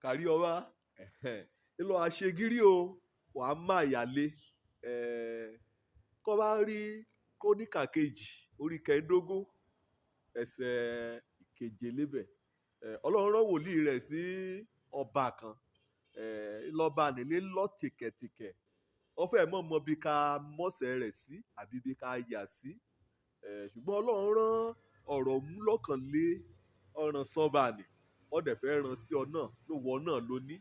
Kárí ọba ńlọ àṣegírí o, wàá má yàlé. Kọ́ bá rí Króníkà kejì orí 15 ẹsẹ̀ 7 lébẹ̀. Ọlọ́run rán wòlíì rẹ̀ sí ọba kan, lọ́ba nílé lọ tìkẹ̀tìkẹ̀. Wọ́n fẹ́ mọ̀ mọ́ bí ká mọ̀sẹ̀ rẹ̀ sí àbí bí ká yà sí. Ṣùgbọ́n Ọlọ́run rán ọ̀rọ̀ mú lọ́kàn lé ọ̀ràn sọ́ba ni. Wọ́n dẹ̀ fẹ́ rán sí ọ náà, lówọ náà ló ní.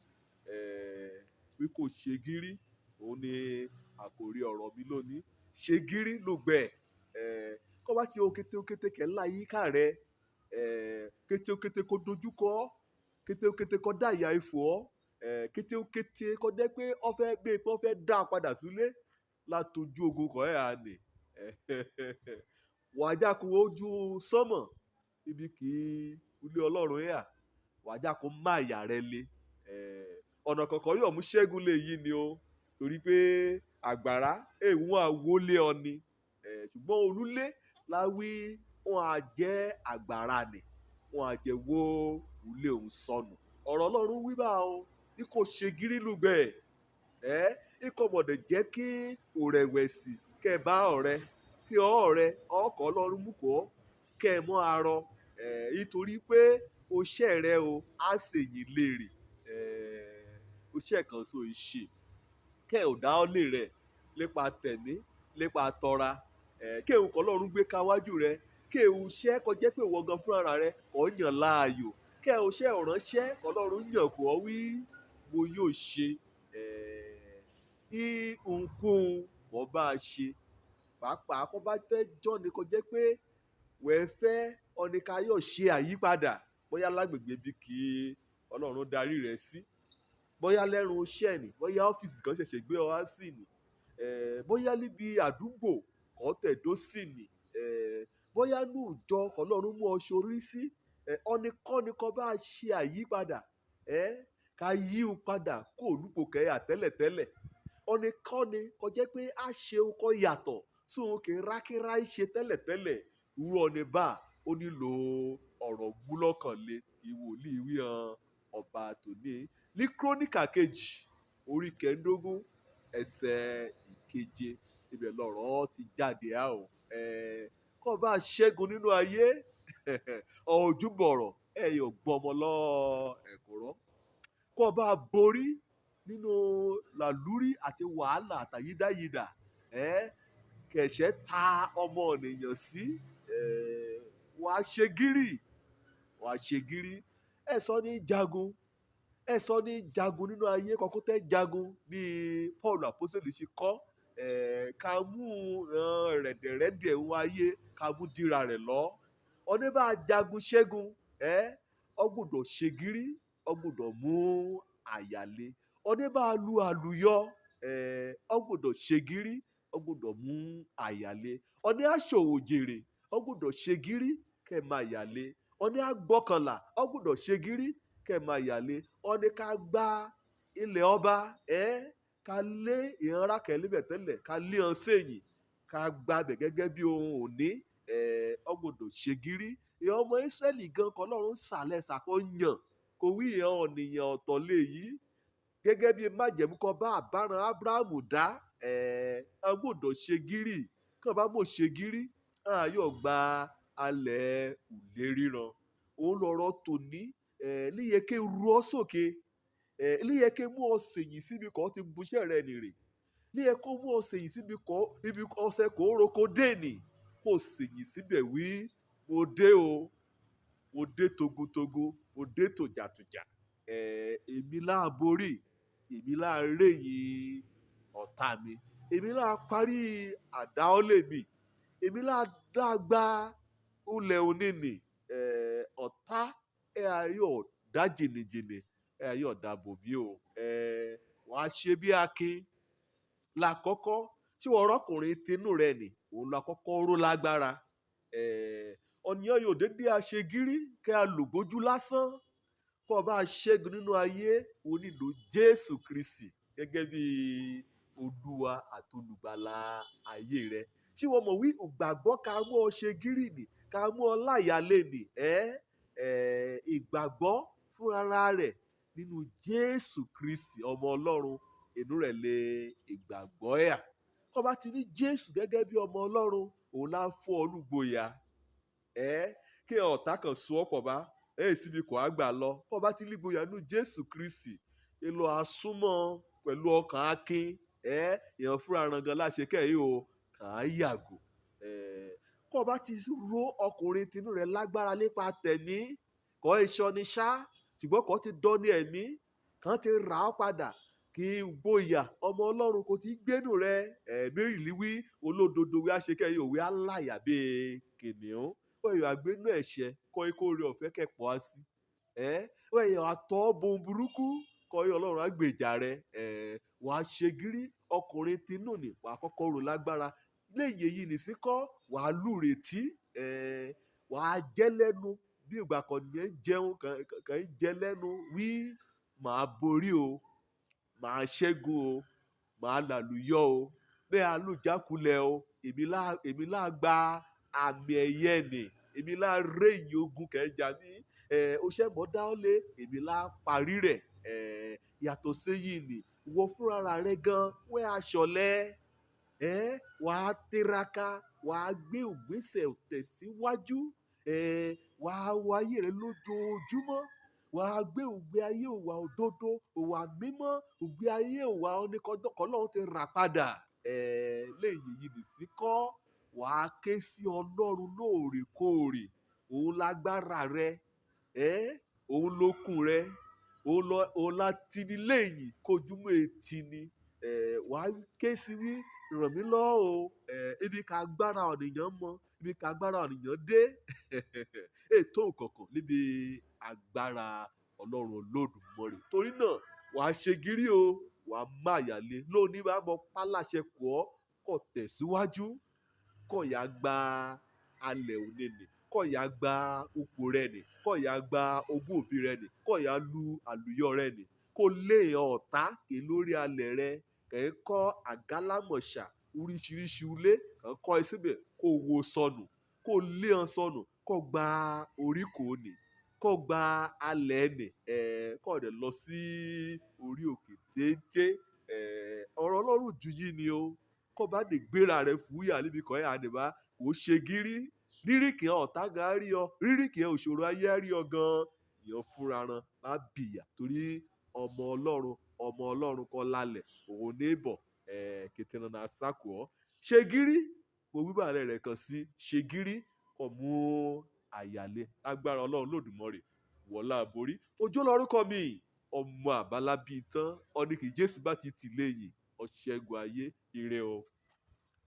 Wí kò ṣe gírí, òun ni àkòrí ọ̀rọ̀ mi lónìí. Ṣe gírí lùgbẹ̀. Kọ́ bá ti o kété kété kẹ́ ńlá yíká rẹ, kété kété kó dojúkọ, kété kété kó dá ìyà ifò ọ́, kété kété kó jẹ́ pé ó fẹ́ gbé pé ó fẹ́ dá padà sílé látojú ogun kọ́ ẹ̀ á nì. Wàá já kó ojú sánmọ̀ ibi kì í ilé Ọlọ́run yà. Wàá já kó má ìyà rẹ le. Ọ̀nà kọ̀ọ̀kan yóò mú ṣẹ́gun lè yí ni o, torí pé àgbàrá èèwọ̀n àwọlé ọ ni. Ṣùgbọ́n olúlé la wí wọ́n á jẹ́ àgbàrá ni, wọ́n á jẹ́ wó ulé òun sọnù. Ọ̀rọ̀ Ọlọ́run wí bá o, bí kò ṣe gírí lùgbẹ̀. Ikọ̀ mọ̀dẹ̀ jẹ́ kí òrẹ̀wẹ̀sì kẹ́ bá ọ̀rẹ́, kí ọ̀rẹ́ ọkọ̀ Ọlọ́run mú kó kẹ́ mọ́ arọ. Nítorí pé oṣẹ́ rẹ o, á ṣèyìn lérè. Oṣẹ́ kan so ìṣe. Kẹ́ ò dá ọ́ lé rẹ̀ lépa tẹ̀mí, lépa tọra. Kí òun kọ́ Ọlọ́run gbé ka wájú rẹ. Kí òun ṣẹ́ kó jẹ́ pé ìwọ gan fúnra rẹ kò yàn láàyò. Kẹ́ ò ṣẹ́ ọ̀ránṣẹ́ kọ́ Ọlọ́run yàn kó ọ wí, mo yóò ṣe. Ohunkóhun kò bá ṣe. Pàápàá kó bá fẹ́ jọ́ni kó jẹ́ pé wẹ́ fẹ́ ọ̀nì ká yóò ṣe àyípadà. Bóyá lágbègbè bí kí Ọlọ́run darí rẹ sí. Bóyá lẹ́rù iṣẹ́ ni, bóyá ọ́fíìsì kan ṣẹ̀ṣẹ̀ gbé ọ wá sí ni. Bóyá níbi àdúgbò kọ́ tẹ̀dó sí ni. Bóyá nú ìjọ kọ́ Ọlọ́run mú ọ ṣorí sí. Ọ̀nìkọ́ni kó bá ṣe àyípadà. Ká yí u padà kó olùpò kẹ́ àtẹ́lẹ̀tẹ́lẹ̀. Ọ̀nìkọ́ni kó jẹ́ pé a ṣe ohun kó yàtọ̀ sóhun kí rákírá ṣe tẹ́lẹ̀tẹ́lẹ̀. Irú ọ̀nì bá ó nílò ọ̀rọ̀ mú lọ́kàn lé ìwòlíì wí han ọba tòní. Ní Króníkà kejì orí 15 ẹsẹ̀ 7 ibẹ̀ lọ̀rọ̀ ti jáde á o. Kó bá ṣẹ́gun nínú ayé, ojúbọ̀rọ̀ ẹ yóò gbọmọ lọ ẹ̀kúrọ́. Kó bá borí nínú làlúrí àti wàhálà àtàyídáyidà, kẹ̀ṣẹ́ ta ọmọ ènìyàn sí, wàá ṣe gírí, wàá ṣe gírí. Ẹ sọ ní jagun, ẹ sọ ní jagun nínú ayé kọ́kọ́ tẹ́ jagun bí Paul Apostle ṣe kọ́. Ká mú rẹ̀dẹ̀rẹ̀dẹ̀ ohun ayé ká mú dìra rẹ̀ lọ. Ọ̀ní bá jagun ṣẹ́gun, ó gbọdọ̀ ṣe gírí, ó gbọdọ̀ mú àyà le. Ọ̀ní bá lu àlùyọ, ó gbọdọ̀ ṣe gírí, ó gbọdọ̀ mú àyà le. Ọ̀ní á ṣòwò jèrè, ó gbọdọ̀ ṣe gírí kẹ́ máa yà le. Ọ̀ní á gbọ́kànlá, ó gbọdọ̀ ṣe gírí kẹ́ máa yà le. Ọ̀ní ká gba ilẹ̀ ọba, ká lé ìran kẹ́ níbẹ̀ tẹ́lẹ̀, ká lé wọn sẹ́yìn, ká gba bẹ̀ gẹ́gẹ́ bí ohun òní, ó gbọdọ̀ ṣe gírí. Ìran ọmọ Ísírẹ́lì gan kọ́ Ọlọ́run sàlẹ̀ sàkó yàn, kò wí ìran ọ̀nìyàn ọ̀tọ̀ lè yí. Gẹ́gẹ́ bí májẹ̀mú kan bá àbáran Ábúráhámù dá, ó gbọdọ̀ ṣe gírí. Kí wọ́n bá mọ̀ ṣe gírí, a yóò gba alẹ̀ ìlérí ran. Òun lọ̀rọ̀ tòní, líyẹ kí ru ọ sókè, líyẹ kí mú ọ sèyìn síbi kan tí buṣẹ́ rẹ nìrè. Líyẹ kó mú ọ sèyìn síbi kan, ibi ọṣẹ kó roko dé nì, kó sèyìn síbẹ̀ wí, mo dé o, mo dé togun-togun, mo dé tòjàtòjà. Èmi láà borí, èmi láà réyìn ọ̀tá mi, èmi láà parí àdáọ́lé mi, èmi láà dàgbà ulẹ̀ òní nì. Ọ̀tá ẹ a yóò dá jìnnìjìnnì, ẹ a yóò dà bò mí o. Wàá ṣe bí akin lákọ̀ọ́kọ́. Ṣé ìwọ rọ́kùnrin tinú rẹ nì? Òun la kọ́kọ́ ró lágbára. Ọ̀nìyàn yóò dédé a ṣe gírí kí a lògbójú lásán. Kó bá ṣẹ́gun nínú ayé, o nílò Jésù Kristi gẹ́gẹ́ bí Olúwa àti olùgbàlà ayé rẹ. Ṣé ìwọ mọ̀ wí ìgbàgbọ́ ká mú ọ ṣe gírí nì, ká mú ọ láyà lé nì? Ìgbàgbọ́ fúnra rẹ̀ Nínú Jésù Kristi ọmọ Ọlọ́run inú rẹ̀ lè ìgbàgbọ́ ẹ̀yà. Kọ́ bá ti ní Jésù gẹ́gẹ́ bí ọmọ Ọlọ́run, òun lá fún ọ lùgboyà. Ẹ kí ọ̀tá kan so ọ́ pọ̀ bá ẹ̀ síbi kò á gbà lọ. Kọ́ bá ti lígboyà nínú Jésù Kristi, èlò àsúnmọ́ pẹ̀lú ọkàn akin, ẹ èèyàn fúnra rangan láṣẹ kẹ́yìn o kàn á yàgò. Ẹ kọ́ bá ti ró ọkùnrin tinú rẹ̀ lágbára nípa tẹ̀mí, kọ́ iṣọ́ ni ṣá, ṣùgbọ́n kọ́ ti dán ní ẹ̀mí, kàn ti rà ọ́ padà kí gboyà ọmọ Ọlọ́run kò ti gbénú rẹ. Ẹ̀mí ìlíwí olódodo wí àṣekẹ́yìn òwe aláyà bíi kìnìún. Wọ́n yóò àgbénú ẹ̀ṣẹ̀ kọ́ ikú oore ọ̀fẹ́ kẹpọ̀ á sí. Ẹ́ wọ́n yóò àtọ́ bohun burúkú kọ́ yọ Ọlọ́run àgbèjà rẹ. Ẹ̀ wàá ṣe gírí ọkùnrin tinú ni wàá kọ́kọ́ rò lágbára. Léyìí èyí nìsíkọ́ wàá lúretí. Ẹ̀ wàá jẹ́ lẹ́nu bí ìgbà kan nìyẹn jẹun kàn ń jẹ lẹ́nu wí màá borí o, màá ṣẹ́gun o, màá làlùyọ o, bẹ́ẹ̀ alùjákulẹ̀ o, èmi lá gba àmì ẹ̀yẹ nì, èmi lá réyìn ogun kẹjà ní, ẹ̀ oṣẹ́ mọ́ dáwọ́lé, èmi lá parí rẹ̀. Ẹ̀ yàtọ̀ séyìí nì, wọ fúnra rẹ gan, wẹ́ aṣọ̀lẹ̀, ẹ̀ wàá tiraka, wàá gbé ògbésẹ̀ tẹ̀síwájú, ẹ̀ wàá wọ ayé rẹ lójoojúmọ́, wàá gbé ògbé ayé òwà òdodo, òwà mímọ́, ògbé ayé òwà oníkọ́lọ́run ti rà padà. Ẹ̀ léyìí yìí nìsí kọ́, wàá ké sí Ọlọ́run lóòrèkóòrè, òun lágbára rẹ, ẹ̀ òun lókun rẹ, òun la tini léyìn kojúmọ́ etí ni. Ẹ̀ wàá ké sí wí ràn mí lọ́wọ́ o, ẹ̀ ibi ká agbára ọ̀nìyàn mọ, ibi ká agbára ọ̀nìyàn dé. Ètò nǹkankan níbi agbára Ọlọ́run Olódùmarè. Torí náà wàá ṣe gírí o, wàá má yàlé lónìí bá mọ pálàṣẹ kù ọ́, kó tẹ̀síwájú, kó yá gba alẹ̀ òní nì, kó yá gba ipò rẹ nì, kó yá gba ogún òbí rẹ nì, kó yá lu àlùyọ rẹ nì, kó lé ọ̀tá ké lórí alẹ̀ rẹ, kẹ̀ ń kọ́ àgálámọ̀ṣà oríṣiríṣi ilé, kàn kọ́ ẹ síbẹ̀ kó wo sọnù, kó lé wọn sọnù, kó gba oríkòó nì, kó gba alẹ̀ nì, ẹ̀ kó dẹ̀ lọ sí orí òkè téńté. Ẹ̀ ọ̀rọ̀ Ọlọ́run ju yìí ni o. Kó bá lè gbéra rẹ fúyà níbi kan ẹ̀ àdìbá kò ṣe gírí. Rírì kí ọ̀tá gan rí ọ, rírì kí òṣòro ayé rí ọ gan, ìyẹn fúnra ran lábìyà torí ọmọ Ọlọ́run, ọmọ Ọlọ́run kọ́ lálẹ̀, òun ní bọ̀, ẹ̀ kìtìnà sákò ọ́. Ṣe gírí, mo wí bàálẹ̀ rẹ̀ kan sí, ṣe gírí kó mú àyàlé lágbára Ọlọ́run Olódùmarè wọlá borí. Ojú lórúkọ mi, ọmọ àbálábí tán, ọní kì Jésù bá ti tì léyìn, ọ̀ṣẹ́gun ayé, ire o.